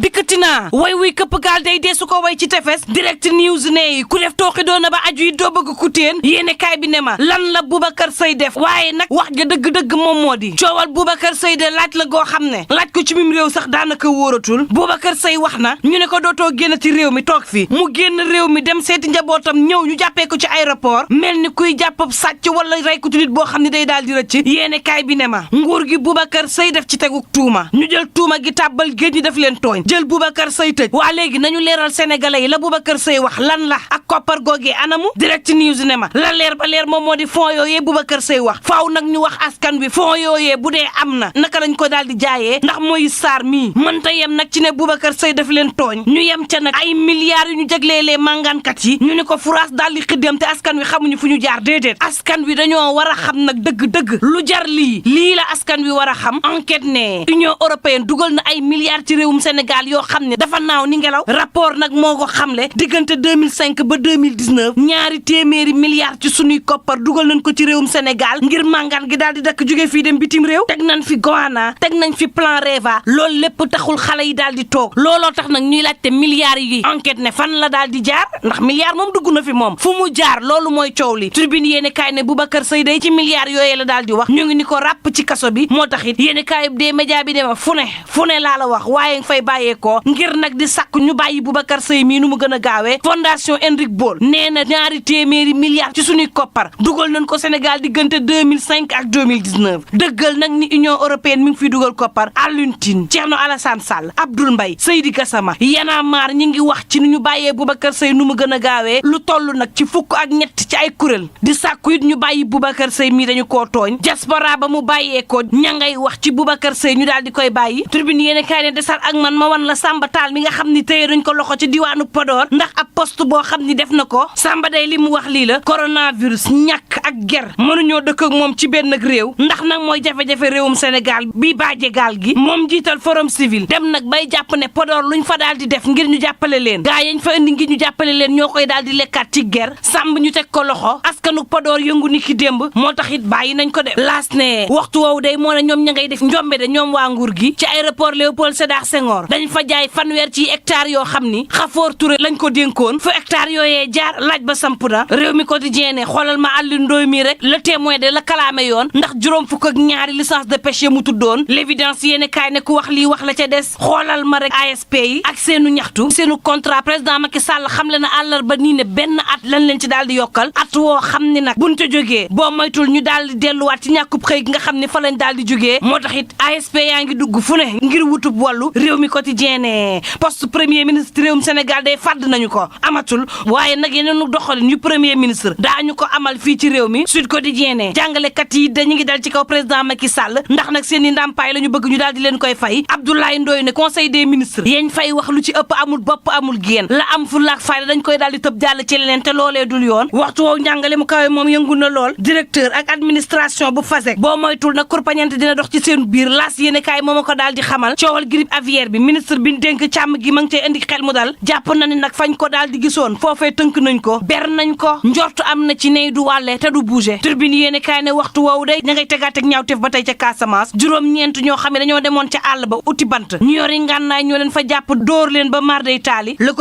dikkati naa way wuy këpp gaal day dee su ko way ci tefes direct news ne ku def tooxi doona ba aju yi doo bëgg ku teen yéene kaay bi ne ma lan la Boubacar Seye def waaye nag wax ja dëgg-dëgg moom moo di coowal Boubacar Seye de laaj la goo xam ne laaj ko ci mim réew sax daanaka wóoratul Boubacar Seye wax na ñu ne ko dootoo génn ci réew mi toog fi mu génn réew mi dem seeti njabootam ñëw ñu jàppee ko ci aéroport mel ni kuy jàppab sàcc wala rey ko ci nit boo xam ne day daal di rëcc yéene kaay bi ne ma nguur gi Boubacar Seye def ci teguk tuuma ñu jël tuuma gi tàbbal géej ñi def leen tooñ jël Boubacar Seye tëj waa léegi nañu leeral sénégalais yi la Boubacar Seye wax lan la ak koppar googee anamu direct news ne ma la leer ba leer moom moo di fonds yooyee Boubacar Seye wax faaw nag ñu wax askan wi fonds yooyee bu dee am na naka lañ ko daal di jaayee ndax mooy Sarr mii mënta yem nag ci ne Boubacar Seye def leen tooñ ñu yem ca nag ay milliards yu ñu jagleelee màngaankat yi ñu ne ko furaas daal di xiddam te askan wi xamuñu fu ñu jaar déedéet askan wi dañoo war a xam nag dëgg-dëgg lu jar lii la askan wi war a xam enquête ne Union européenne dugal na ay milliards ci réewum Sénégal yoo xam ne dafa naaw ni ngelaw rapport nag moo ko xamle diggante 2005 ba 2019 ñaari téeméeri milliards ci sunuy koppar dugal nañ ko ci réewum Sénégal ngir màngaan gi daal di dakk jóge fii dem bitim réew teg nañ fi Goana teg nañ fi plan REVA loolu lépp taxul xale yi daal di toog looloo tax nag ñuy laajte milliards yi enquête ne fan la daal di jaar ndax milliards moom dugg na fi moom fu mu jaar loolu mooy coow li Tribune yéene kaay ne Boubacar Seye day ci milliards yooyee la daal di wax ñu ngi ni ko ràpp ci kaso bi moo tax it yéene kaay des médias bi dema fu ne laa la wax waaye nga fay bàyyeekoo ngir nag di sàkk ñu bàyyi Boubacar Seye mii nu mu gën a gaawee fondation Henrik Bol nee na ñaari téeméeri milliards ci suñuy koppar dugal nañ ko Sénégal diggante 2005 ak 2019 dëggal nag ni Union européenne mi ngi fiy dugal koppar Alioune Tine Thierno Alassane Sall Abdoul Mbaye Seydi Gassama Y'en a marre ñi ngi wax ci ni ñu bàyyee Boubacar Seye nu mu gën a gaawee lu toll nag ci fukk ak ñett ci ay kuréel di sàkku it ñu bàyyi Boubacar Seye mii dañu koo tooñ diaspora ba mu bàyyeekoo ña ngay wax ci Boubacar Seye ñu daal di koy bàyyi Tribune yéene kaay ne desal ak man ma wan la Samba Tall mi nga xam ni téye nañ ko loxo ci diwaanu Podor ndax ab poste boo xam ni def na ko Samba day li mu wax lii la coronavirus ñàkk ak ger mënuñoo dëkk ak moom ci benn réew ndax nag mooy jafe-jafe réewum Sénégal bi baaje gaal gi moom jiital forum civil dem nag bay jàpp ne Podor luñ fa daal di def ngir ñu jàppale leen gaa yañ fa indi ngir ñu jàppale leen ñoo koy daal di lekkaat ci ger Samb ñu teg ko loxo askanu Podor yëngu ni ki démb moo tax it bàyyi nañ ko def laas ne waxtu woowu day moo ne ñoom ña ngay def njombe de ñoom waa nguur gi ci aéroport Léopold Sédar Senghor dañ fa jaay fanweer ci hectares yoo xam ni Xafoor Touré lañ ko dénkoon fu hectares yooyee jaar laaj ba samp na réew mi quotidien ne xoolal ma Alioune Ndoye mi rek le témoin de la kalaame yoon ndax juróom fukk ak ñaari licence de pêche mu tuddoon l'évidence yéene kaay ne ku wax lii wax la ca des xoolal ma rek ASP yi ak seenu ñaxtu seenu contrat président Macky Sall xamle na àllarba nii ne benn at lañ leen ci daal di yokkal at woo xam ni nag buñ ca jógee boo moytul ñu daal di delluwaat ci ñàkkub xëy gi nga xam ne fa lañ daal di jógee moo tax it ASP yaa ngi dugg fu ne ngir wutub wàllu réew mi quotidien ne poste premier ministre réewum Sénégal day fàdd nañu ko amatul waaye nag yeneenu doxalin yu premier ministre daañu ko amal fii ci réew mi Sud Quotidien ne jàngalekat yi dañu ngi dal ci kaw président Macky Sall ndax nag seen i ndàmpaay la ñu bëgg ñu daal di leen koy fay Abdoulaye Ndoye ne conseil des ministres yeñ fay wax lu ci ëpp amul bopp amul génn la am fu laak fayda dañ koy daal di tëb jàll ci leneen te loolee dul yoon waxtu woowu njàngale mu kawe moom yëngu na lool directeur ak administration bu FASEG boo moytul nag kurpañante dina dox ci seen biir laas yéene kaay moom a ko daal di xamal coowal grippe aviaire bi ministre bi ñu dénk càmm gi ma ngi cay indi xel mu dal jàpp na ne nag fañ ko daal di gisoon foofee tënk nañ ko ber nañ ko njortu am na ci ney du wàlle te du bouger turbine yéene kaay ne waxtu woowu day ña ngay tegaateeg ñaawteef ba tey ca Casamance juróom-ñeent ñoo xam ne dañoo demoon ca àll ba uti bant ñu yori ngànnaay ñoo leen fa jàpp dóor leen ba mar day taali le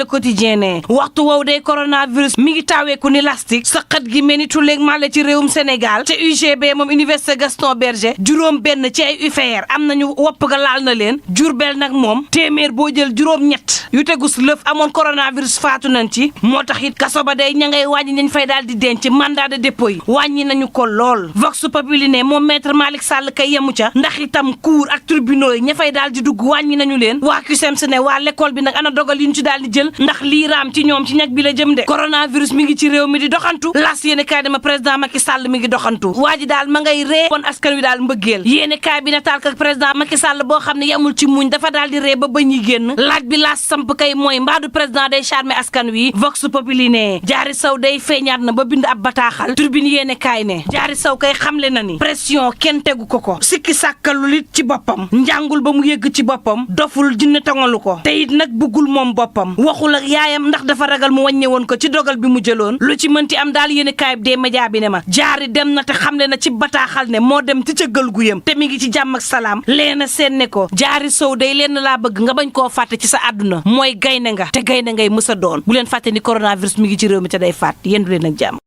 quotidien ne waxtu woowu day coronavirus mi ngi taaweeku ni lastique sa xët gi mel ni tulleeg màlle ci réewum Sénégal te UGB moom université Gaston Berger juróom benn ci ay UFR am nañu wopp ga laal na leen Jurbel nag moom téeméer boo jël juróom-ñett yu tegus lëf amoon coronavirus faatu nañ ci moo tax it kaso ba day ña ngay wàññi nañ fay daal di denc mandat de dépôt yi wàññi nañu ko lool Vox Populi ne moom maître Malick Sall kay yemu ca ndax itam cour ak tribunaux yi ña fay daal di dugg wàññi nañu leen waa CUSEMS ne waa l'école bi nag ana dogal yi ñu ci daal di jël ndax lii raam ci ñoom ci ñag bi la jëm de coronavirus mi ngi ci réew mi di doxantu las yéene kaay dama président Macky Sall mi ngi doxantu waa ji daal ma ngay ree kon askan wi daal mbëggeel yéene kaay bi nataal ak président Macky Sall boo xam ne yamul ci muñ dafa daal di ree ba bañ yi génn laaj bi laas samp kay mooy mbaadu président day charmer askan wi Vox Populi ne Diary Sow day feeñaat na ba bind ab bataaxal turbine yéene kaay ne Diary Sow kay xamle na ni pression kenn tegu ko sikki sàkkalu lit ci boppam njàngul ba mu yëgg ci boppam doful jinne tongalu ko te it nag bëggul moom boppam waxul ak yaayam ndax dafa ragal mu wàññe woon ko ci dogal bi mu jëloon lu ci mënti am daal yéene kaay bi dee média bi ne ma Diary dem na te xamle na ci bataaxal ne moo dem ci cëggal gu yëm te mi ngi ci jàmm ak salaam leena seen ne ko Diary Sow day leen lenn laa bëgg nga bañ koo fàtte ci sa àdduna mooy gaynde nga te gaynde ngay mës a doon bu leen fàtte ni coronavirus mi ngi ci réew mi te day faat yéen du leen ak jàmm